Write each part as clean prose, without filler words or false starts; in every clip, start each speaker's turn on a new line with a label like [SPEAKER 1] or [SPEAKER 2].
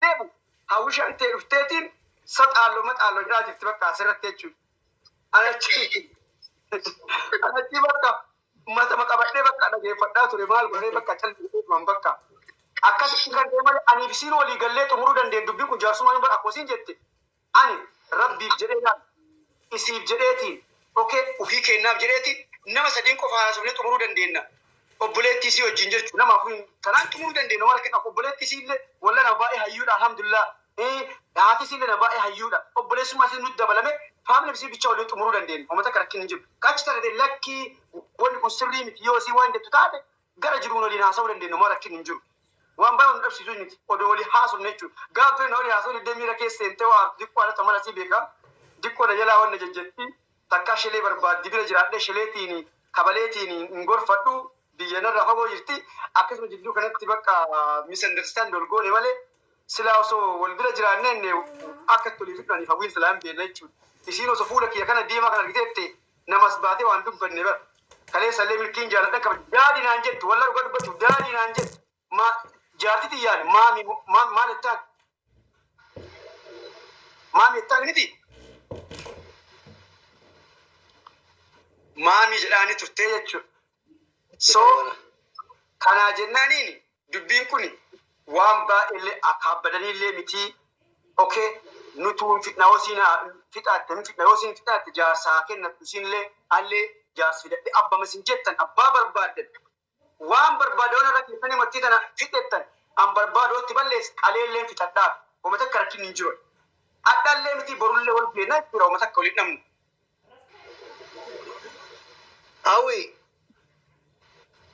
[SPEAKER 1] Deebu hawwishaan ta'e dhufteetiin saxaalloo maxaalloo jedhaa jirti bakka asirratti jechuudha. Anachi bakka matama qabadhee bakka dhageeffadhaa ture, maal godhee bakka callisee bakka. Akkasitti kan ta'e malee aniif isiin walii gallee xumuruu dandeenyu. Dubbiin kun jaarsummaa hin bara akkuma isiin jette, ani rabbiif jedhee laal isiif jedheetiin, okay, ufii kennaaf jedheetiin nama sadiin qofa haasofnee xumuruu dandeenya. Obboleettii isii wajjin jechuudha. Nama afuun kanaan xumuruu dandeenya. Maal kenna obboleettii isii illee walla na baay'ee hayyuudha, alhamdulillah. Haati isii illee na baay'ee hayyuudha. Obboleessummaa isii nutti dabalame faamilii isii bicha waliin xumuruu dandeenya. Uummata akka rakkinni hin jiru. Kachi taate lakkii, wanni kun sirrii miti yoo isii waan jettu taate, gara jiruun waliin haasa'uu dandeenya. Maal rakkinni hin jiru. Waan baay'ee nu dhabsiisuu miti. Odoo walii haasofne jechuudha. Gaafa ture na walii haasa'uu diddee miira keessa seentee waa diqqoo alatti mala sii beekaa. Diqqoo na jalaa wanna jejjetti. Takkaa shelee barbaaddi bira jiraadhee sheleetiin kabaleetiin hin gorfadhu, biyya narraa fagoo jirti. Akkasuma jidduu kanatti bakka misunderstand wal goone malee silaa osoo wal bira jiraanneen akka itti olii fidhaniif hawwiin silaa hin beekna jechuudha. Isiin osoo fuula kiyya kana diimaa kana argiteette namas baatee waan dubbanne bara. Kaleessa illee milkiin jaaladhan qaba. Daddy naan jettu, walla dhugaa dubbachuuf daddy naan jettu. Ma jaarti tiyyaan mommy maal jettaan? Mommy jettaan miti? Mommy jedhaanii turtee jechuudha. So kanaa jennaaniin dubbiin kun waan baay'eellee akaabbadaniillee miti. Okay, nutuu fixna, yoo siin fixaatte hin fixna, yoo siin fixaatte jaarsaa kennattu, isiinillee allee jaarsa fidadhe abbama isin jettan abbaa barbaaddan waan barbaade waan irra keessanii martii tana fixettan an barbaadootti balleesse qaleelleen fixadhaaf homa takka rakkinni hin jiru. Adhallee miti, borullee wal beekna jechuudha, homa takka waliin dhabnu.
[SPEAKER 2] Hawi,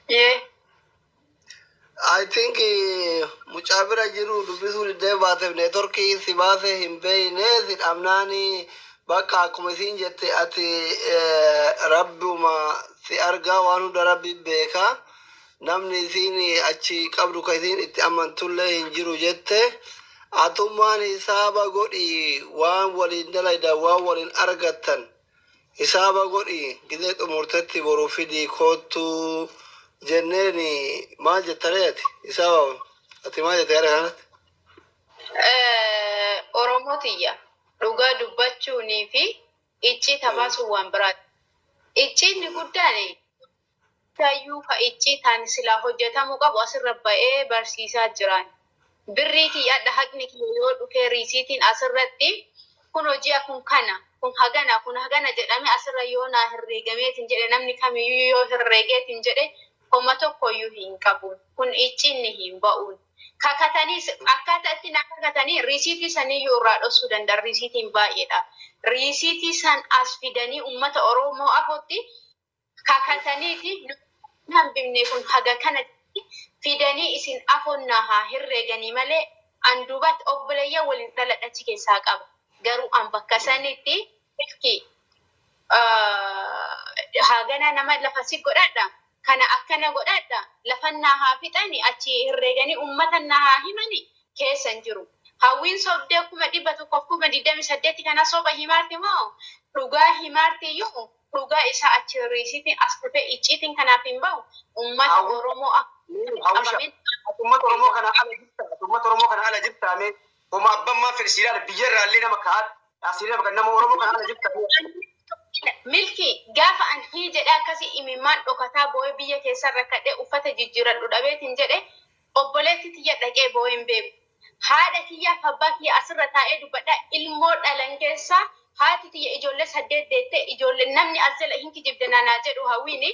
[SPEAKER 3] Yee.
[SPEAKER 2] I think mucaa bira jiru dubbisuu diddee baateef networkii si baase hin beeyne. Si dhabnaani bakka akkuma isiin jette ati rabbuma si argaa, waan hunda rabbi beeka, namni isiin achi qabdu ka isiin itti amantullee hin jiru jette. Atummaan hisaaba godhi, waan waliin dalaydan, waan waliin argattan hisaaba godhi, gizee xumurtetti boru fidii koottuu jenneeni. Maal jettaree ati? Hisaaba ati maal jette yaada kanatti?
[SPEAKER 3] Oromoo tiyya, dhugaa dubbachuunii fi icciita baasuun waan biraati. Icciinni guddaan taayyuu ka icciitaan silaa hojjetamuu qabu asirra ba'ee barsiisaa jiran. Birrii kiyya haqni kiyya yoo dhufee riisiitiin asirratti kun hojii kun kana kun hagana kun hagana jedhame asirra yoo naa herreegameetiin jedhe, namni kamiyyuu yoo herreegeetiin jedhe, homa tokkoyyuu hin qabu. Kun icciinni hin ba'uun. Kakatanii akkaataa itti naa kakatanii riisiitii saniyyuu irraa dhoksuu danda'an, riisiitiin baay'eedha. Riisiitii san as fidanii uummata Oromoo afotti kakataniiti hambifne kun haga kana fidanii isin afonnaa haa herreeganii malee an duubatti obboleeyyan waliin dhaladhachi keessaa qaba. Garuu an bakka sanitti milki hagana nama lafa si godhadha. Kana akkana godhadha. Lafannaa haa fixani, achi herreeganii uummata naa haa himani keessa hin jiru. Hawwiin sobdee 128,000 kana soba himaarti moo dhugaa himaarti iyyuu, dhugaa isaa achi riisiitiin as dhufee icciitiin kanaaf hin bahu. Uummata Oromoo akka
[SPEAKER 1] Hawwisha, uummata Oromoo kana ala jirta, uummata Oromoo kana ala jirta mee homa abbaan maa fedhi siidhaa biyya irraa illee nama kaa'at asii nama Oromoo kana ala jirta.
[SPEAKER 3] Milki, gaafa an hii jedhe akkasii imimmaan dhokataa boo'ee biyya keessa rakkadhee uffata jijjiiradhu dhabeetiin jedhe, obboleetti tiyya dhaqee boo'ee hin beeku. Haadha kiyyaaf abbaa kiyya asirra taa'ee dubbadha, ilmoo dhalan keessaa haati tiyya ijoollee saddeet deettee, ijoollee namni as jala hin kijibde naanaa jedhu, hawwiini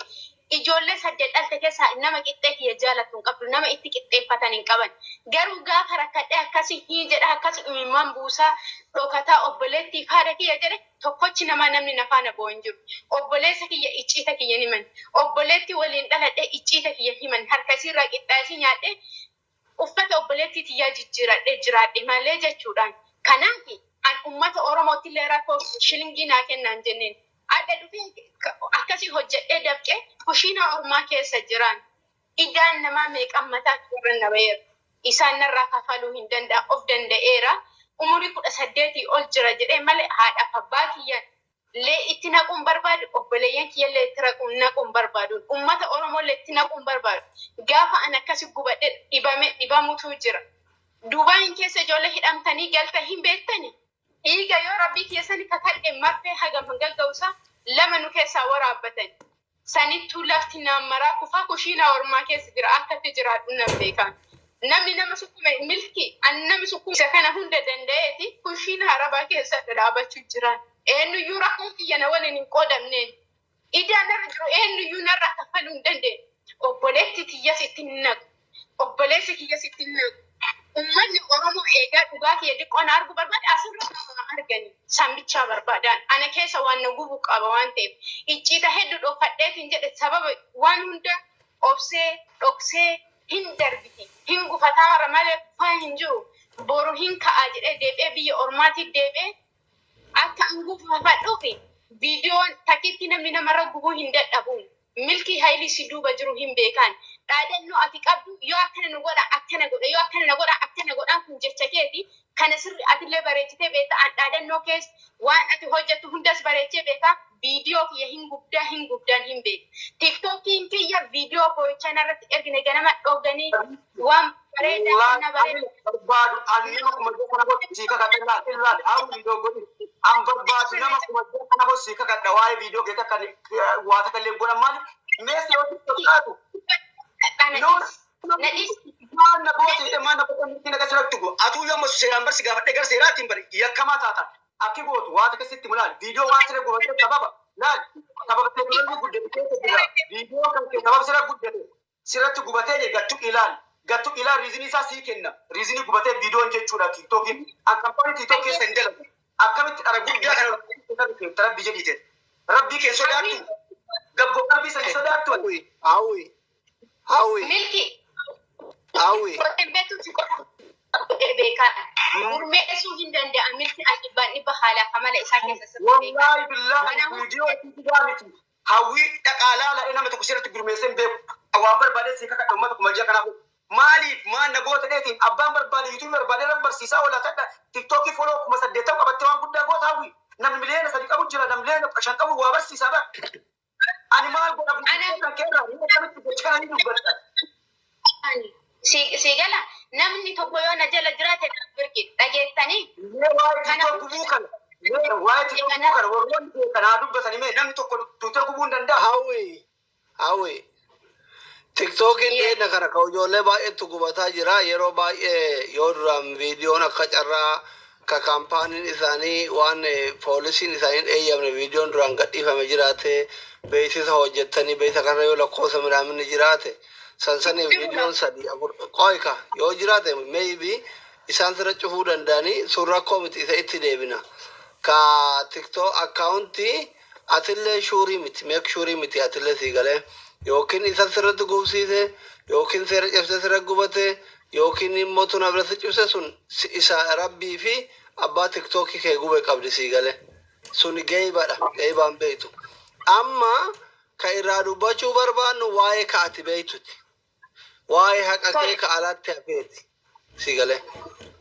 [SPEAKER 3] ijoollee saddeet dhalte keessaa nama qixxee kiyya jaalatu hin qabdu, nama itti qixxeeffatan hin qaban. Garuu gaafa rakkadhee akkasii hii jedha akkasii imimmaan buusaa dhokataa obboleettiif haadha kiyya jedhe, tokkochi namaa namni na faana boo'u hin jiru. Obboleessa kiyya icciita kiyya himan. Obboleetti waliin dhaladhee icciita kiyya himan. Harka isiirraa qixxaasii nyaadhee uffata obboleettii tiyyaa jijjiiradhee jiraadhe malee jechuudhaan. Kanaaf an uummata Oromootti illee rakkoo shilingii naa kennaan jenneen. Adda dhufee akkasii hojjedhee dafqee kushiinaa ormaa keessa jiran. Idaan namaa meeqan mataa kiyyarra na baheera. Isaan narraa kafaluu hin danda'a, of danda'eera. Umurii 18 ol jira jedhee malee haadhaaf abbaa kiyyan lee itti naquun barbaadu, obboleeyyan kiyyallee itti naquun barbaadu, uummata Oromollee itti naquun barbaadu. Gaafa an akkasi gubadhe dhibame dhibamutu jira. Dubaayin keessa ijoollee hidhamtanii galta hin beektani. Dhiiga yoo rabbii keessanii kakadhe marfee hagam gagga'usa lama nu keessaa waraabbatan. Sanittuu lafti naammaraa kufaa kushiinaa ormaa keessa jira akkatti jiraadhu nan beekan. Namni nama sukkume milki an namni sukkume isa kana hunda danda'eeti kushiina arabaa keessa dhaabachuu jiran. Eenyuyyuu rakkoo kiyya na waliin hin qoodamneen. Idaan narra jiru eenyuyyuu narraa kaffaluu hin dandeenye. Obboleetti tiyyas itti hin naqu. Obboleessi kiyyas itti hin naqu. Uummanni Oromoo eegaa dhugaa kiyya xiqqoo na arguu barbaade asirra nama argani. Sambichaa barbaadan. Ana keessa waan na gubu qaba waan ta'eef. Icciita hedduu dhokfadheetiin jedhe sababa waan hunda obsee dhoksee hin darbiti. Hin gufataara malee kufaa hin jiru. Boru hin ka'a jedhee deebi'ee biyya ormaatiif deebi'ee akka an gufafadhuufi viidiyoon takkitti namni namarra gubuu hin dadhabu. Milkii haayilii si duuba jiru hin beekan. Dhaadannoo ati qabdu yoo akkana nu godha akkana godha yoo akkana na godha akkana godha kun jecha keeti. Kana sirri atillee bareechitee beekta. An dhaadannoo keessa waan ati hojjettu hundas bareechee beeka. Viidiyoo kiyya hin gubdaa hin gubdaan hin beeku. Tiktookiin kiyya viidiyoo boo'ichaa narratti ergine ganama dhooganii waan bareedaa kana bareedaa.
[SPEAKER 1] Barbaadu ani nama kuma jee kana godhu sii kakadha ilaali ilaali haa viidiyoo godhi an barbaadu nama kuma jee kana godhu sii kakadha waa'ee viidiyoo kee takka waa takka illee godhan maali meeshaa yoo xiqqaatu maal na goote jedhe maal na goote miti naga sirratti go atuu yoo amma seeraan barsi gaafadhe gara seeraatiin bari yakkamaa taatan akki gootu waa takka sitti mulaal viidiyoo waan sirra gubatee sababa laal sababa teekinooloojii guddate keessa jira viidiyoo kan kee sababa sirra guddate sirratti gubatee jee gattu ilaal gattu ilaal riizinii isaa sii kenna riizinii gubatee viidiyoon jechuudha tiiktookiin an kampaanii tiiktook keessa hin dalagu akkamitti dhara guddaa kana rabbi jedhiite rabbii kee sodaattu gabboo rabbii sani sodaattu.
[SPEAKER 2] Hawwi, hawwi, hawwi,
[SPEAKER 3] Milki
[SPEAKER 2] hawwi.
[SPEAKER 3] qoteen beektu si qotaa beekaa. Gurmeessuu hin danda'a milki ati dhibbaan dhibba haala amala isaa keessa sirrii beekaa.
[SPEAKER 1] Wallahi billahi viidiyoo itti miti. Hawwii dhaqaa laala nama tokko sirratti gurmeessee hin beeku. Waan barbaade si kakadha uummata kuma ji'a kanaaf. Maaliif maal na goota dheetiin abbaan barbaade yuutuubii barbaade rabbi barsiisaa oola tadha tiktookii foloo 80,000 qabattee waan guddaa goota hawwii. Namni 3 miliyoona qabu jira namni 5 miliyoona qabu waa barsiisaa bara. Ani maal godha viidiyoo kan keerraa ni akkamitti gocha kana ni dubbadha.
[SPEAKER 3] Si gala namni tokko yoo na jala jiraate naaf birqi dhageettanii.
[SPEAKER 1] Mee waa'ee tiktook gubuu kana mee waa'ee tiktook gubuu kana warroonni kanaa dubbatanii mee namni tokko tiktook gubuu hin danda'a.
[SPEAKER 2] Hawwi, hawwi. Tiktookiin dheedna kana ka ijoollee baay'eetu gubataa jira. Yeroo baay'ee yoo duraan viidiyoon akka carraa ka kaampaaniin isaanii waan poolisiin isaanii hin eeyyamne viidiyoon duraan gadhiifame jiraate beeksisa hojjettanii beeksisa kana yoo lakkoofsa midhaaminni jiraate sansaniif viidiyoon sadii afur qoyka yoo jiraate maybe isaan sirra cufuu danda'anii sun rakkoo miti isa itti deebina. Ka tiktook akkaawuntii atillee sure miti make sure miti atillee sii galee yookiin isa sirratti gubsiise yookiin seera cabsee sirra gubate yookiin immoo tuna biratti cibse sun isa rabbii fi abbaa tiktookii kee gube qabdi sii galee sun geeyibadha geeyibaan beeytu. Amma ka irraa dubbachuu barbaannu waa'ee ka ati beeytuti waa'ee haqa kee ka alatti hafeeti sii galee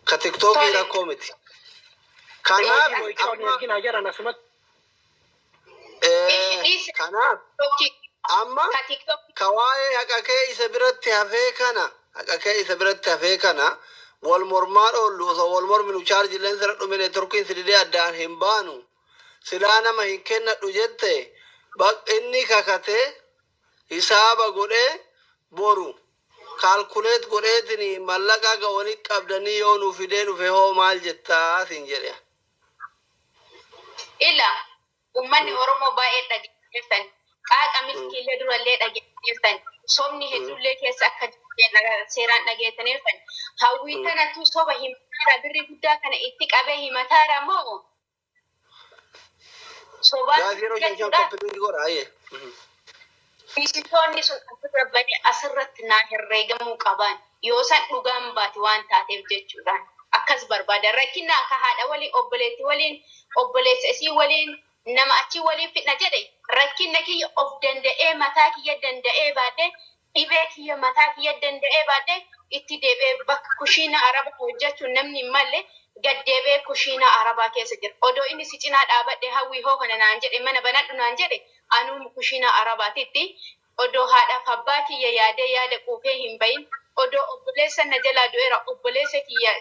[SPEAKER 2] ka tiktookii rakkoo miti. Kanaaf amma kanaaf amma ka waa'ee haqa kee isa biratti hafee kana haqa kee isa biratti hafee kana wal mormaa dhoollu osoo wal morminu chaarjilleen sira dhumine turkiin si didee addaan hin baanu silaa nama hin kennadhu jette inni kakatee hisaaba godhee boru calculate godheetini mallaqa ga walitti qabdanii yoo nu fidee dhufe hoo maal jettaa sin jedhe.
[SPEAKER 3] Ila uummanni Oromoo baay'ee dhageessan qaaqa milkiillee durallee dhageessan sobni hedduullee keessa akka jiru seeraan dhageessaniirtan hawwii tanatu soba himataara birri guddaa kana itti qabee himataara moo sobaan
[SPEAKER 2] Gaas yeroo shan shan
[SPEAKER 3] jechuudha.
[SPEAKER 2] Copy link godha ayyee.
[SPEAKER 3] Fiisitoonni sun asirra bade asirratti naa herreegamuu qaban yoo san dhugaan baate waan taateef jechuudhaan akkas barbaada. Rakkina akka haadha waliin obboleetti waliin obboleessa isii waliin nama achi waliin fidna jedhe rakkinna kiyya of danda'ee mataa kiyya danda'ee baadhee dhibee kiyya mataa kiyya danda'ee baadhee itti deebi'ee bakka kushiina arabaa hojjechuun namni hin malle gaddeebi'ee kushiina arabaa keessa jira. Odoo inni si cinaa dhaabadhe hawwii hoo kana naan jedhe mana banadhu naan jedhe anuun kushiina arabaatitti odoo haadhaaf abbaa kiyya yaadee yaada quufee hin bahin. Odoo obboleessa na jalaa du'eera, obboleessa kiyya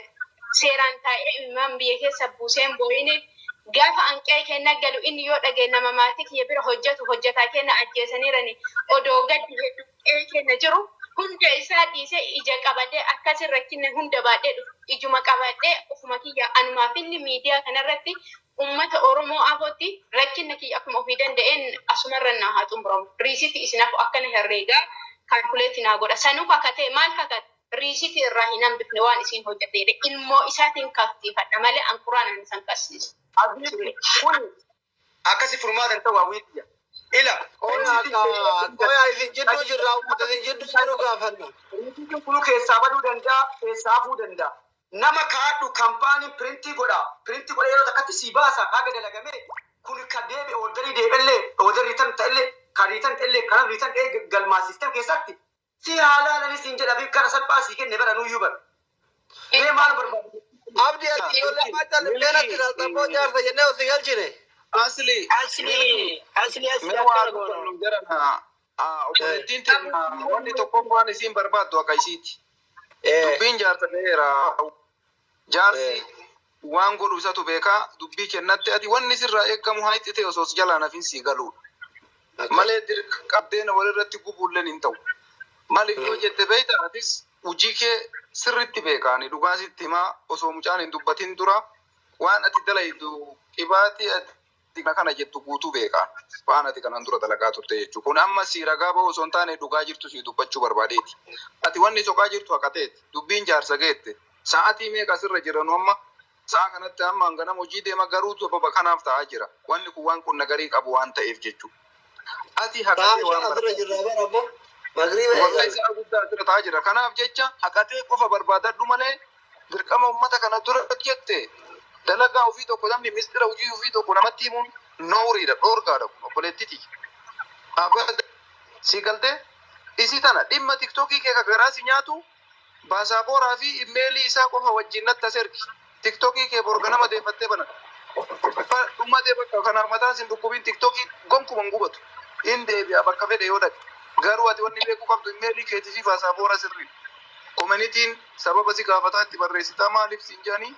[SPEAKER 3] seeraan taa'ee imimmaan biyya keessa buuseen boo'iniif gaafa anqee kenna galu inni yoo dhagaye nama maatii kiyya bira hojjetu hojjetaa kenna ajjeesaniirani odoo gaddi hedduu qe'ee kenna jiru hunda isaa dhiisee ija qabadee akkasin rakkinne hunda baadhee dhufu ijuma qabadhee ofuma kiyya anumaaf inni miidiyaa kanarratti ummata Oromoo afootti rakkinna kiyya akkuma ofii danda'een asumarra naa haa xumuramu. Riisitii isin hafu akkana herreegaa calculate naa godha. Sanuu kakatee maal kakate? Riisitii irraa hin hambifne waan isiin hojjete ilmoo isaatiin kaktiifadha malee an quraanaan isan qasiisu.
[SPEAKER 1] Abiy kun akkasi furmaata hin ta'u hawwiitiyya. Ila
[SPEAKER 2] Qoya, isin jidduu jirra, uummata isin jidduu jiru gaafanna.
[SPEAKER 1] Riisitiin kun keessaa baduu danda'a, keessaa hafuu danda'a. Nama kaadhu kaampaaniin print godha. Print godha yeroo takkatti sii baasa haga dalagame kun ka deebi order deebillee order return ta'ellee kan return ta'ellee kana return ta'ee galmaa system keessatti si haalaalani siin jedha fi kana salphaa sii kenne bara nuyyuu bara. Mee maal barbaadu?
[SPEAKER 2] Abdi, ati ijoollee macaan dhufee ilaalta jaarsa jennee osii galchine.
[SPEAKER 4] Asli.
[SPEAKER 5] Asli, asli, asli
[SPEAKER 4] Mee waa
[SPEAKER 5] akkana goona.
[SPEAKER 4] dubbannu jarana. Obboleettiin teenya wanni tokkoffaan isiin barbaaddu akka isiiti. Dubbiin jaarsa ga'eera. Jaarsi waan godhu isatu beekaa, dubbii kennatti ati wanni sirraa eeggamu haa itti ta'e osoo si jalaan hafin sii galuudha. Malee qabdeen walirratti gubuulleen hin ta'u. Maaliif yoo jette, beeyta, atis hojii kee sirriitti beekaani dhugaa sitti himaa, osoo mucaan hin dubbatin dura waan ati dalaydu qibaatii ati kana jettu guutuu beekaa. Waan ati kanaan dura dalagaa turte jechuudha. Kun amma si ragaa ba'u osoo hin taane dhugaa jirtu si dubbachuu barbaadeeti. Ati wanni soqaa jirtu haqa ta'eeti. Dubbiin jaarsa geette. Sa'aatii meeqa asirra jiranu amma? Sa'a kanatti amma hanganam hojii deema, garuu sababa kanaaf ta'aa jira. Wanni kun waan qonna garii qabu waan ta'eef jechuudha. Ati
[SPEAKER 2] Sa'a
[SPEAKER 4] haqatee
[SPEAKER 2] 5
[SPEAKER 4] waan
[SPEAKER 2] asirra jirra bara ammoo. Magriiba
[SPEAKER 4] Wallahi
[SPEAKER 2] eegale.
[SPEAKER 4] sa'a guddaa asirra ta'aa jira. Kanaaf jecha haqatee qofa barbaadadhu malee dirqama uummata kana dura jette dalagaa ofii tokko namni mistira hojii ofii tokko namatti himuun nooriidha, dhoorgaadha kun obboleettiti. Si galtee isii tana dhimma TikTokii kee ka garaa si nyaatu baasaaboraa fi imeelii isaa qofa wajjin natti as ergi. TikTokii kee borga nama deeffattee bana. Dhummatee bakka kanaaf mataan sin dhukkubiin, TikTokii gonkuman gubatu. In deebi'a bakka fedhe yoo dhaqe. Garuu ati wanni beekuu qabdu imeelii keetii fi baasaabora sirrii. Koominitiin sababa si gaafataa itti barreessitaa maaliif siin jedhanii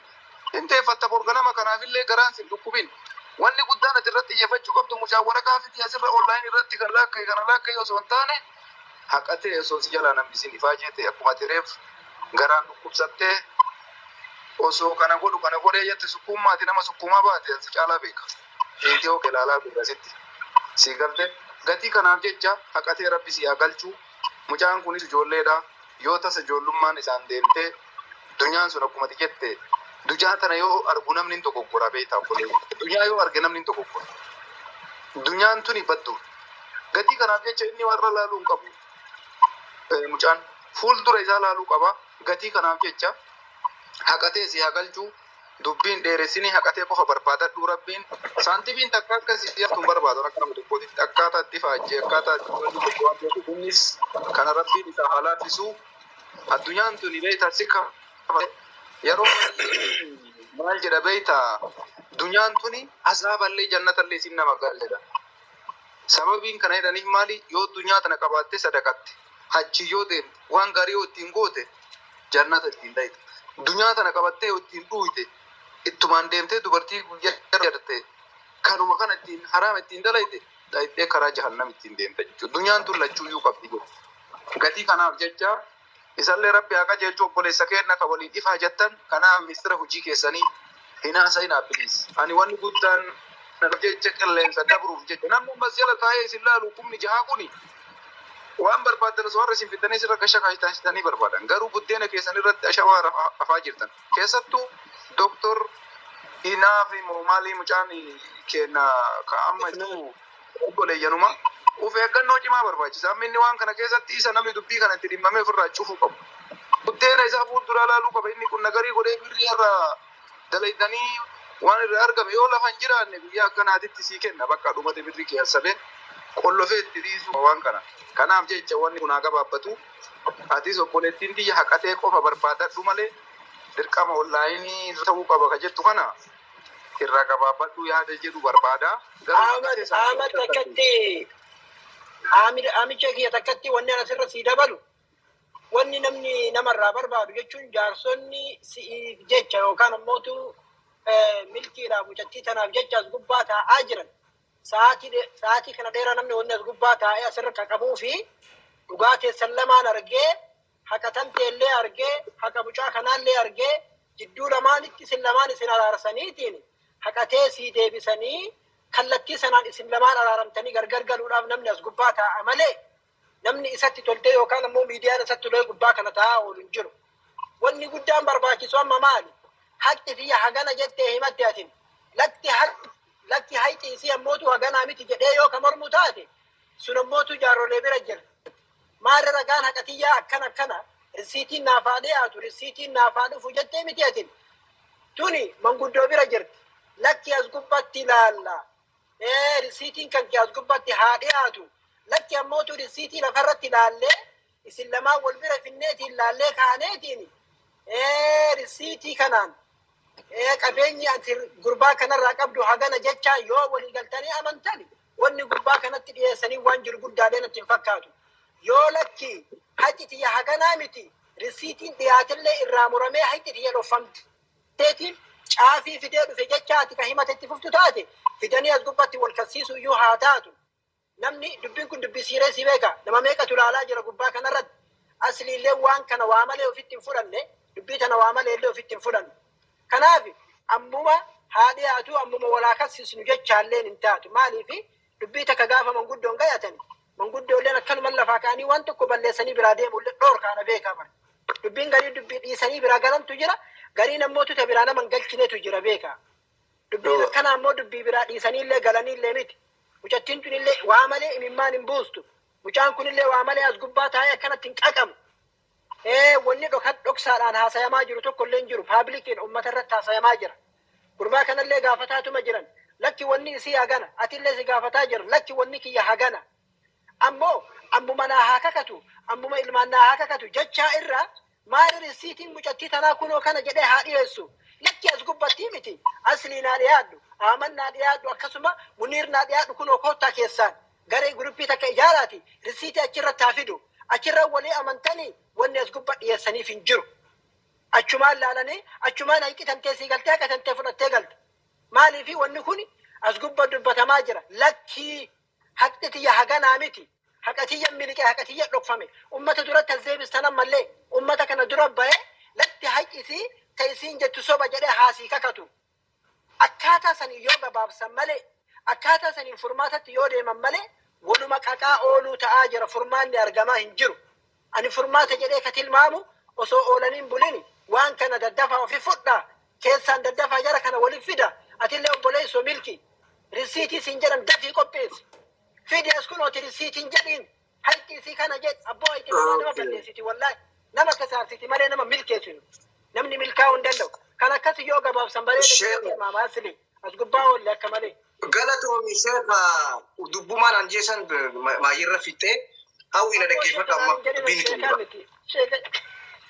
[SPEAKER 4] hin teeffatta borga nama, kanaafillee garaan sin dhukkubin. Wanni guddaan ati irratti xiyyeeffachuu qabdu mucaa waraqaa fiti asirra online irratti kan laakkaye kana laakkaye osoo hin taane haqatee osoo si jalaa nambisin ifaa jette akkuma tireef garaan dhukkubsattee osoo kana godhu kana godhee jette sukkuummaati nama sukkuumaa baate si caalaa beeka. Viidiyoo ilaalaa birrasitti. Si galte gatii kanaaf jecha haqatee rabbi si haa galchuu. Mucaan kunis ijoolleedha. Yoo tasa ijoollummaan isaan deemtee dunyaan sun akkuma ati jette dujaa tana yoo argu namni hin dogoggora, beektaa obbolee. Dunyaa yoo arge namni hin dogoggora. Dunyaan tuni baddu. Gatii kanaaf jecha inni warra laaluu hin qabu. Mucaan fuuldura isaa laaluu qaba. Gatii kanaaf jecha haqatee si haa galchuu. Dubbiin dheeressinii haqatee qofa barbaadadhu, rabbiin saantibiin takka akka si haftu hin barbaadu, akka nama tokkootitti akkaataa itti faajjee akkaataa itti wanni tokko waan beeku innis kana rabbiin isaa haa laaffisu. Addunyaan tuni beektaa si kafa yeroo maal jedha beektaa, dunyaan tuni azaaballee jannatallee isin nama galledha. Sababiin kana jedhaniif maali? Yoo addunyaa tana qabaatte sadaqatte, hajji yoo deemte, waan gaarii yoo ittiin goote jannata ittiin dhayita. Dunyaa tana qabattee yoo ittiin dhuuyite, ittumaan deemtee dubartii guyyaa jarte kanuma kana ittiin haraama ittiin dalayte dhayitee karaa jahannam ittiin deemte jechuudha. Dunyaan tun lachuuyyuu qabdi jechuudha. Gatii kanaaf jecha isallee rabbi haa qajeelchu obboleessa keenya ka waliin ifaa jettan, kanaaf mistira hojii keessanii hin haasa'inaa, please. Ani wanni guddaan jecha qilleensa dabruuf jecha namni ammas jala taa'ee isin laalu 60,000 kuni waan barbaadan osoo warra isin fidanii sirra gasha kaasitanii barbaadan, garuu buddeena keessan irratti ashawaa afaa jirtan, keessattuu Doktor Inaafi maalii mucaan kenna ka amma jiru obboleeyyanuma of eeggannoo cimaa barbaachisa. Amma inni waan kana keessatti isa namni dubbii kana itti dhimmamee ofirraa cufuu qabu. Buddeena isaa fuulduraa laaluu qaba. Inni kun nagarii godhee birrii irraa dalaydanii waan irraa argame yoo lafa hin jiraanne guyyaa akkanaatitti sii kenna, bakka dhumate birrii kee hassabee qollofee itti dhiisu waan kana. Kanaaf jecha wanni kun haa gabaabbatu. Atis obboleettiin tiyya haqatee qofa barbaadadhu malee dirqama online ta'uu qaba ka jettu kana irraa gabaabbadhu yaada jedhu barbaada. Garuu
[SPEAKER 5] Ahmad,
[SPEAKER 4] haqatee isaan
[SPEAKER 5] Ahmad, takkatti Amicha kiyya takkatti wanni ani asirra sii dabalu. Wanni namni namarraa barbaadu jechuun jaarsonni si'iif jecha yookaan ammootu milkiidhaaf mucattii tanaaf jecha as gubbaa taa'aa jiran. Sa'aatii kana dheeraa namni wanni as gubbaa taa'ee asirra qaqabuu fi dhugaa teessan lamaan argee, haqa tanteellee argee, haqa mucaa kanaallee argee, jidduu lamaanitti isin lamaan isin araarsaniitiin haqatee sii deebisanii kallattii sanaan isin lamaan araaramtanii gargar galuudhaaf namni as gubbaa taa'a malee namni isatti toltee yookaan ammoo miidiyaan isatti tolee gubbaa kana taa'aa oolu hin jiru. Wanni guddaan barbaachisu amma maali? Haqni tiyya hagana jettee himatte atin. Lakki hayxi isii ammootu haganaa miti jedhee yoo ka mormu taate sun ammootu jaarrolee bira jira. Maarra ragaan haqa tiyyaa akkana akkana risiitiin naaf haa dhiyaatu, risiitiin naaf haa dhufu jettee miti atin. Tuni manguddoo bira jirti. Lakki as gubbatti ilaalla. Risiitiin kan kee as gubbatti haa dhiyaatu. Lakki ammootu risiitii lafarratti ilaallee isin lamaan wal bira finneetiin ilaallee kaaneetiin risiitii kanaan qabeenyi ati gurbaa kanarraa qabdu hagana jechaa yoo walii galtanii amantani wanni gurbaa kanatti dhiyeessanii waan jiru guddaalee natti hin fakkaatu. Yoo lakki haqi tiyya haganaa miti, risiitiin dhiyaatillee irraa muramee haqi tiyya dhoffamteetiin caafii fidee dhufe jecha ati ka himate itti fuftu taate fidanii as gubbatti wal kassiisu iyyuu haa taatu. Namni dubbiin kun dubbii siiree si beeka. Nama meeqatu ilaalaa jira gubbaa kanarratti? Asliillee waan kana waa malee ofitti hin fudhanne, dubbii tana waa malee illee ofitti hin fudhanne. Kanaaf ammuma haa dhiyaatu, ammuma walaa kassiisnu jechaalleen hin taatu. Maaliif dubbii takka gaafa manguddoon gayatan manguddoolleen akkanuma lafaa ka'anii waan tokko balleessanii biraa deemullee dhoorkaana beekaa bara. Dubbiin garii dubbii dhiisanii biraa galantu jira. Gariin ammootu ta biraa nama hin galchinetu jira beekaa. Dubbiin akkana ammoo dubbii biraa dhiisaniillee galaniillee miti. Mucattiin tunillee waa malee imimmaan hin buustu. Mucaan kunillee waa malee as gubbaa taa'ee akkanatti hin qaqamu. Wanni dhoksaadhaan haasayamaa jiru tokko illee hin jiru. Paablikiin uummata irratti haasayamaa jira. Gurbaa kanallee gaafataatuma jiran. Lakki wanni isii hagana. Atillee si gaafataa jira. Lakki wanni kiyya hagana. Ammoo ammuma naa haa kakatu, ammuma ilmaan naa haa kakatu jechaa irraa maali risiitiin mucattii tanaa kunoo kana jedhee haa dhiyeessu. Lakki as gubbattii miti. Aslii naa dhiyaadhu. Aaman naa dhiyaadhu. Akkasuma Muniir naa dhiyaadhu kunoo koottaa keessaan. Garee guruppii takka ijaaraati. Risiitii achirratti haa fidu. Achirra walii amantanii wanni as gubba dhiyeessaniif hin jiru. Achumaan laalanii achumaan hanqi tantee sii galtee haqa tantee fudhattee galte. Maaliifi wanni kun as gubba dubbatamaa jira. Lakkii haqni tiyya haganaa miti. Haqa tiyya miliqee, haqa tiyya dhokfame. Ummata duratti as deebistan ammallee ummata kana dura bahee lakki haqisii ta'isiin jettu soba jedhee haasii kakatu. Akkaataa sanii yoo gabaabsan malee, akkaataa saniin furmaatatti yoo deeman malee waluma qaqaa ooluu ta'aa jira, furmaanni argamaa hin jiru. Ani furmaata jedhee ka tilmaamu osoo oolaniin bulini waan kana daddafaa ofi fudhaa, keessaan daddafaa jara kana waliif fida. Atillee obboleessoo Milki, risiitii siin jedhan dafii qopheessi. Fidi as kunooti risiitiin jedhiin hayxii isii kana jedh. Abboo, hayxii nama balleessiti, wallaahi nama kasaarsiti malee nama milkeessinu. Namni milkaa'uu hin danda'u. Kan akkas yoo gabaabsan bareeda tilmaama asli as gubbaa oolle akka malee.
[SPEAKER 1] Galatoomi sheeka, dubbumaan anjeesan maayirra fixee hawwi na dhaggeeffadhu, amma dubbiin xumura.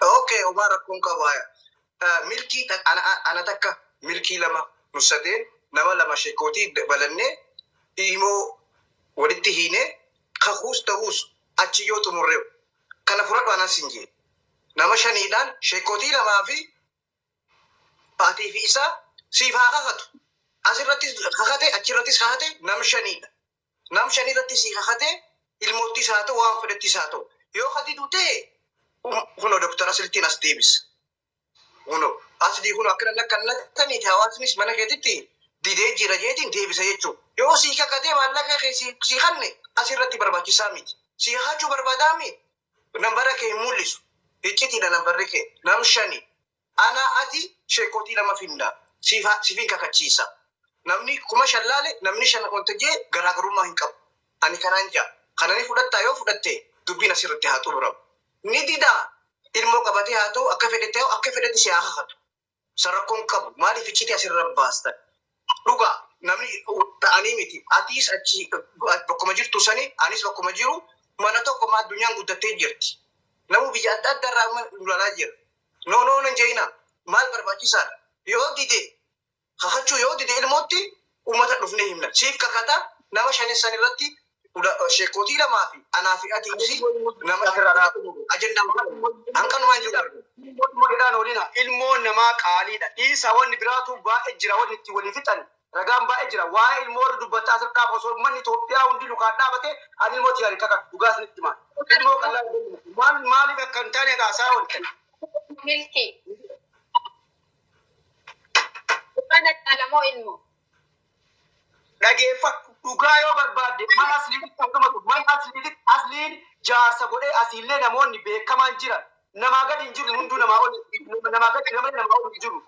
[SPEAKER 1] Okay, omaa rakkoon qaba. Milkii ana takka, milkii lama, nu sadeen, nama lama sheekootii balannee himoo walitti hiinee kakuus ta'uus achi yoo xumurre kana fudhadhu anas hin jee. Nama shaniidhaan sheekootii lamaa fi atii fi isaa siif haa kakatu. Asirrattis kakate, achirrattis kakate, nam shaniidha. Nam shaniirratti si kakate, ilmoottis haa ta'u, waan fedhettis haa ta'u. Yoo kadidu ta'e kuno doktora asirrittiin as deebisa. Kuno asii kuno akkana akkana hawaasnis mana keetitti didee jira jeetiin deebisa jechuudha. Yoo sii kakatee maallaqa kee sii kanne asirratti barbaachisaa miti. Sii kakachuu barbaadaa miti. Nambara kee hin mul'isu. Iccitiidha nambarri kee. Nam shani. Ana, ati, sheekootii lama finna. Siifin kakachiisa. Namni 5,000 laale, namni shan wanta jee garaagarummaa hin qabu. Ani kanaan jaa. Kana ni fudhattaa? Yoo fudhatte dubbiin asirratti haa xumuramu. Ni didaa, ilmoo qabatee haa ta'u, akka fedhette haa ta'u, akka fedhetti si haa kakatu. Sarakkoon qabu. Maaliif iccitii asirra baastan? Dhugaa namni ta'anii miti. Atiis achi bakkuma jirtu sani, anis bakkuma jiru, mana tokko ma addunyaan guddattee jirti. Namu biyya adda addaa irraa lolaa jira. No, no nan jeena maal barbaachisaadha? Yoo dide kakachuu, yoo dide ilmootti uummata dhufnee himna. Siif kakata, nama shanessan irratti
[SPEAKER 6] Sheekotii lamaa fi anaa fi ati ibsi nama ajandaan hanqanumaan jiru.
[SPEAKER 1] Ilmoodhaan olina ilmoon namaa qaaliidha. Dhiisa wanni biraatu baay'ee jira wanni itti walii fixan ragaan baay'ee jira. Waa'ee ilmoo irra dubbataa asirra dhaaba osoo manni Itoophiyaa hundi lukaan dhaabate ani ilmoo tiyaari kaka dhugaa isinitti himaa. Ilmoo qal'aa maal maaliif akka hin taane haasaa ooltan.
[SPEAKER 3] Milki. Qur'aana caalamoo ilmoo.
[SPEAKER 1] Dhageeffadhu dhugaa yoo barbaadde mana asliitti argamatu mana asliitti asliin jaarsa godhee asiillee namoonni beekamaan jiran namaa gadi hin jiru hunduu namaa ol namaa gadi nama namaa ol hin jiru.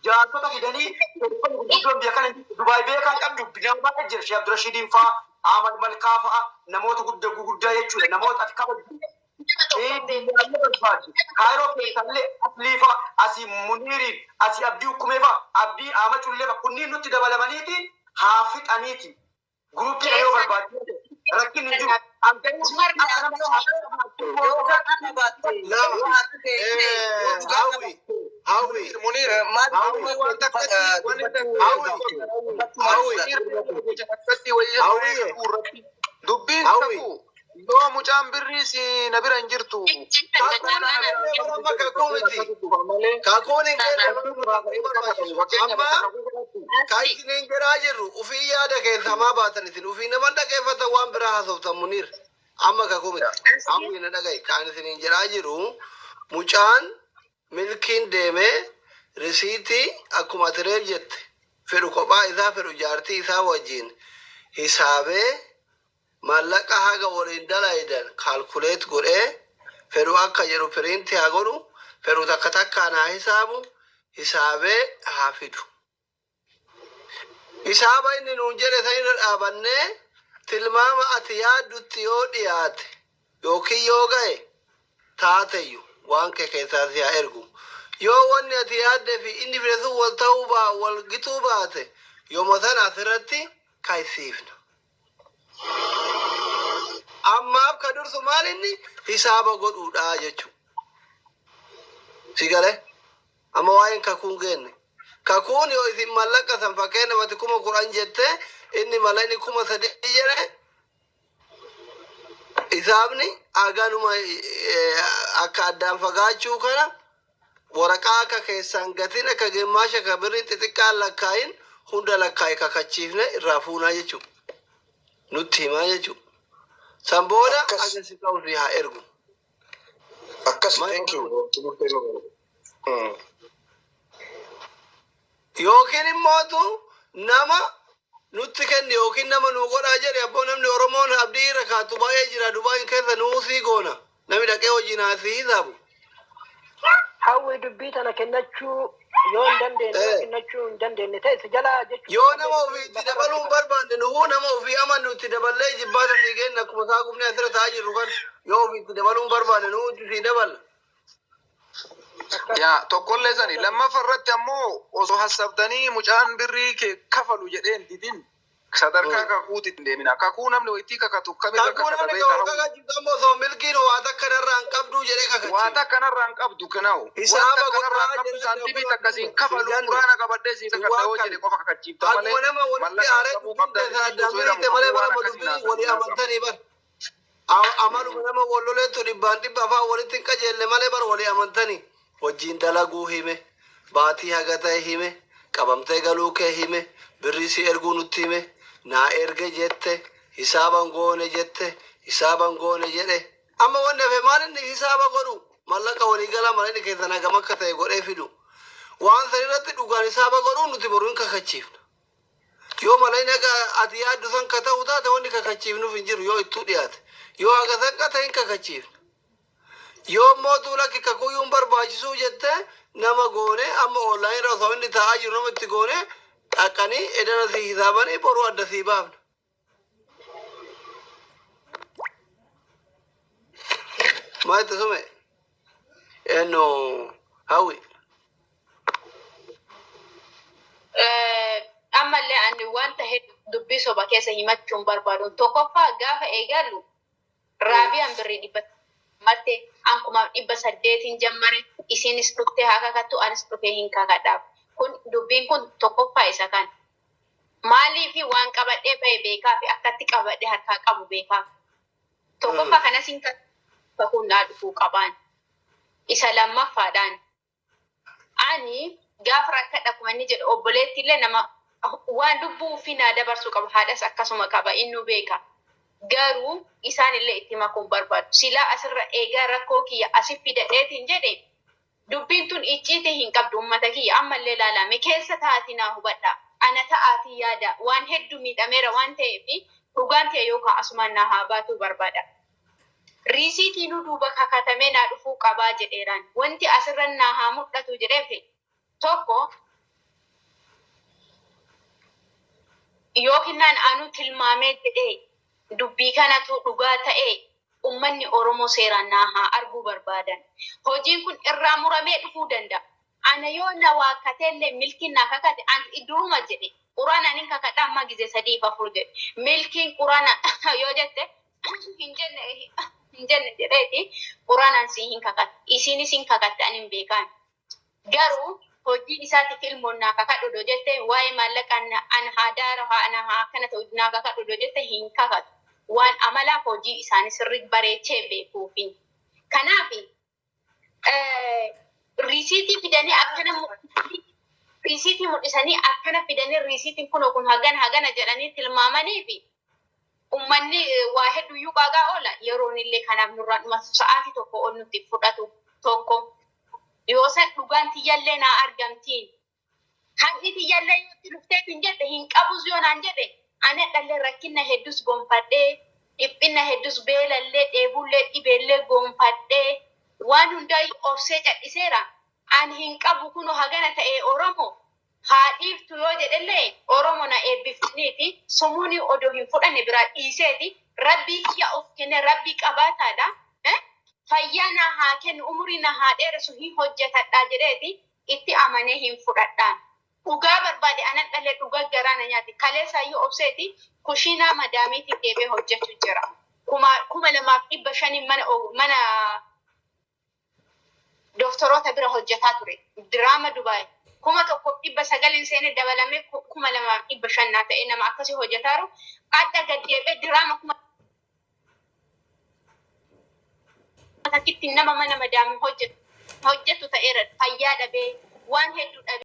[SPEAKER 1] Jaarsota fidanii gurguddoon biyya kana Dubaay beekaa qabdu nama baay'ee jira. Sheekh Abdurashiidiin fa'aa, Ahmad Malkaa fa'aa namoota guddaa gurguddaa jechuudha. Namoota ati kabaju. Kaayiroo keessallee Aslii fa'aa, asii Muniiriin, asii Abdii Hukumee fa'aa, Abdii Ahmad Cullee fa'aa kunniin nutti dabalamaniiti haa fixaniiti. Guruppii yoo barbaadu rakkinni hin jiru.
[SPEAKER 2] Lama. Hawwi. Hawwi.
[SPEAKER 4] Munir,
[SPEAKER 2] Hawwi.
[SPEAKER 4] waan takkatti wanni
[SPEAKER 2] Hawwi.
[SPEAKER 4] takkatti wayii
[SPEAKER 2] Hawwi.
[SPEAKER 4] irratti dubbiin
[SPEAKER 2] Hawwi.
[SPEAKER 4] kakuu yoo mucaan birrii si na bira hin jirtu.
[SPEAKER 2] Kakuun amma kakuu miti. Kakuun hin kenne barbaachisu. Amma kan isiniin jedhaa jirru ufii yaada keessaa maa baatan isin ufii naman dhaggeeffatan waan biraa haasoftan Muniir. Amma kakuu miti. Hawwi na dhaga'i. Kan isiniin jedhaa jiru mucaan milkiin deemee risiitii akkuma ati reef jette fedhu kophaa isaa fedhu jaartii isaa wajjin hisaabee maallaqa haga waliin dalaydan calculate godhee fedhu akka jedhu print haa godhu fedhu takka takkaan haa hisaabu hisaabee haa fidu. Hisaaba inni nuun jedhe san irra dhaabannee tilmaama ati yaaddutti yoo dhiyaate yookiin yoo ga'e taateyyuu waan kee keessaa si haa ergu. Yoo wanni ati yaaddee fi inni fide sun wal ta'uu baa wal gituu baate yooma sana asirratti kaayisiifna. Ammaaf ka dursu maal inni hisaaba godhuudha jechuudha. Si galee? Amma waa'een kakuun geenne. Kakuun yoo isin mallaqa san fakkeenyaaf ati 10,000 jette inni mallaqni 3,000 jedhe hisaabni haganuma akka addaan fagaachuu kana waraqaa akka keessaan gatiin akka gemmaasha ka birriin xixiqqaan lakkaayin hunda lakkaayi kakachiifne irraa fuunaa jechuudha. Nutti himaa jechuudha. San booda
[SPEAKER 6] Akkas.
[SPEAKER 2] aga si qabu haa ergu.
[SPEAKER 6] Akkas, thank you.
[SPEAKER 2] Yookiin immootu nama nutti kenni yookiin nama nuu godhaa jedhe abboo namni Oromoon abdii irra kaatu baay'ee jira Dubaayin keessa nuusii goona. Namni dhaqee hojii naasii hisaabu.
[SPEAKER 5] Hawwi dubbii tana kennachuu yoo hin dandeenye kennachuu hin dandeenye ta'e si jalaa jechuu
[SPEAKER 2] Yoo nama ofii itti dabaluu hin barbaanne nuhuu nama ofii amannu itti daballee jibbaata sii kenna akkuma isaa gubnee asirra taa'aa jirru kan yoo ofii itti dabaluu hin barbaanne nuhuu itti sii daballa.
[SPEAKER 4] Yaa tokkollee sani lammaffaa irratti ammoo osoo hassabdanii mucaan birrii kee kafalu jedheen didin sadarkaa kakuutti hin deemina. Kakuu namni wayittii kakatu kamirra
[SPEAKER 2] Kakuu
[SPEAKER 4] kakata
[SPEAKER 2] namni
[SPEAKER 4] beektaa
[SPEAKER 2] kan
[SPEAKER 4] hawwi.
[SPEAKER 2] kakachiisu ammoo osoo milkiin waa takka narraa hin qabduu jedhee
[SPEAKER 4] Waa
[SPEAKER 2] kakachiisa.
[SPEAKER 4] takka narraa hin qabdu kanaawu. Waan
[SPEAKER 2] Hisaaba
[SPEAKER 4] takka narraa
[SPEAKER 2] godhaa
[SPEAKER 4] hin qabdu
[SPEAKER 2] jedhee
[SPEAKER 4] saantimii takka siin
[SPEAKER 2] hin
[SPEAKER 4] kafalu
[SPEAKER 2] janne.
[SPEAKER 4] quraana qabadhee siin
[SPEAKER 2] Hin
[SPEAKER 4] kakadha yoo
[SPEAKER 2] waan
[SPEAKER 4] jedhe qofa kakachiifta malee
[SPEAKER 2] Akkuma nama walitti
[SPEAKER 4] mallaqa
[SPEAKER 2] aaree
[SPEAKER 4] qabuu
[SPEAKER 2] dubbiin
[SPEAKER 4] qabda
[SPEAKER 2] teessan
[SPEAKER 4] jedhanii
[SPEAKER 2] addaan
[SPEAKER 4] osoo jedhamu
[SPEAKER 2] miliqxe malee
[SPEAKER 4] kakuu waan
[SPEAKER 2] bara
[SPEAKER 4] akkasii
[SPEAKER 2] dubbii
[SPEAKER 4] naasan
[SPEAKER 2] walii
[SPEAKER 4] hin haasa'amu.
[SPEAKER 2] amantanii bar. Amaluma nama wal loleettu dhibbaan dhibba afaan walitti hin qajeelle malee bara walii amantanii. Wajjin dalaguu hime, baatii haga ta'e hime, qabamtee galuu kee hime, birrii si erguu nutti hime, naa erge jette, hisaaban goone jette, hisaaban goone jedhe. Amma wanni hafe maal inni hisaaba godhu mallaqa walii galaa malee keessan hagam akka ta'e godhee fidu. Waan san irratti dhugaan hisaaba godhuun nuti boruu hin kakachiifna. Yoo malee akka ati yaaddu san ka ta'u taate wanni kakachiifnuuf hin jiru yoo ittuu dhiyaate. Yoo haga san ka ta'e hin kakachiifna. Yoo immoo lakki kakuyyuun barbaachisuu jette nama goone amma online irra osoo inni taa'aa jiru nama itti goone dhaqanii edana sii hisaabanii boruu adda sii baafna. Maal itti sume? Eenyu hawwi.
[SPEAKER 3] Ammallee ani wanta hedduu dubbii soba keessa himachuun barbaadu. Tokkoffaa gaafa eegallu raabiyaan birrii 100 marte an 1800n jammare isinis dhuftee haa kakattu anis dhufee hin kakadhaaf. Kun dubbiin kun tokkoffaa isa kan. Maaliif waan qabadhee bahe beekaa fi akkatti qabadhee harkaa qabu beekaa. Tokkoffaa kanas hin kakuun naa dhufuu qabaan. Isa lammaffaadhaan. Ani gaafa rakkadha akkuma inni jedhu obboleetti illee nama waan lubbuu ofii naa dabarsuu qaba. Haadhas akkasuma qaba innuu beeka. Garuu isaan illee itti makuun barbaadu. Silaa asirra eegaa rakkoo kiyya asif fidadheetiin jedhe dubbiin tun icciitii hin qabdu uummata kiyya ammallee ilaalame keessa taa'atii naa hubadha. Ana ta'aatii yaada waan hedduu miidhameera waan ta'eef dhugaan ta'e yookaan asumaan naa haa baatuu barbaada. Riisiitiin duuba kakatamee naa dhufuu qabaa jedheeraan. Wanti asirra naa haa mul'atu jedheef tokko yookiin naan anuu tilmaamee jedhee dubbii kanatu dhugaa ta'e uummanni Oromoo seeraan naa haa arguu barbaadan. Hojiin kun irraa muramee dhufuu danda'a. Ana yoo na waakkatellee milkiin naa kakate ani duruma jedhe quraana anin kakadha amma gizee 3 4 jedhe milkiin quraana yoo jette hin jenne hin jenne jedheeti quraanaan si hin kakatte isiinis hin kakatte ani hin beekaan. Garuu hojii isaatiif ilmoon naa kakadhu doo jette waa'ee maallaqa an haa daara haa ana haa akkana ta'u naa kakadhu doo jette hin kakatu. Waan amalaaf hojii isaanii sirrii bareechee beekuufi. Kanaaf riisiitii fidanii akkana riisiitii mul'isanii akkana fidanii riisiitiin kun kun hagana hagana jedhanii tilmaamanii fi uummanni waa hedduuyyuu qaagaa oola yeroon illee kanaaf nurraan dhumatu sa'aatii tokko ol nutti fudhatu tokko yoo san dhugaan tiyyallee naa argamtiin hanqi tiyyallee yoo itti dhufteef hin jedhe hin qabus yoo naan jedhe ana dhallee rakkina hedduus gonfadhee dhiphina hedduus beelallee dheebullee dhibeellee gonfadhee waan hundaayyuu obsee cadhiseera. Ani hin qabu kunoo hagana ta'e Oromoo haa dhiiftu yoo jedhellee Oromoo na eebbiftaniiti sumuunii odoo hin fudhanne biraa dhiiseeti rabbii kiyya of kenne rabbii qabaataadha. Fayyaa na haa kennu umurii na haa dheeressu hin hojjetadhaa jedheeti itti amanee hin fudhadhaan. Dhugaa barbaade anan dhalee dhugaa garaa na nyaati. Kaleessaayyuu obseeti kushiinaa madaamiitiin deebee hojjechuu jira. 2500 mana doktoroota bira hojjetaa ture. Diraama Dubaay. 1900 seenee dabalamee 2500 naa ta'e nama akkasii hojjetaaru. Adda gad deebi'ee diraama kuma takkitti nama mana madaamii hojjetu ta'eera. Fayyaa dhabee waan hedduu dhabee.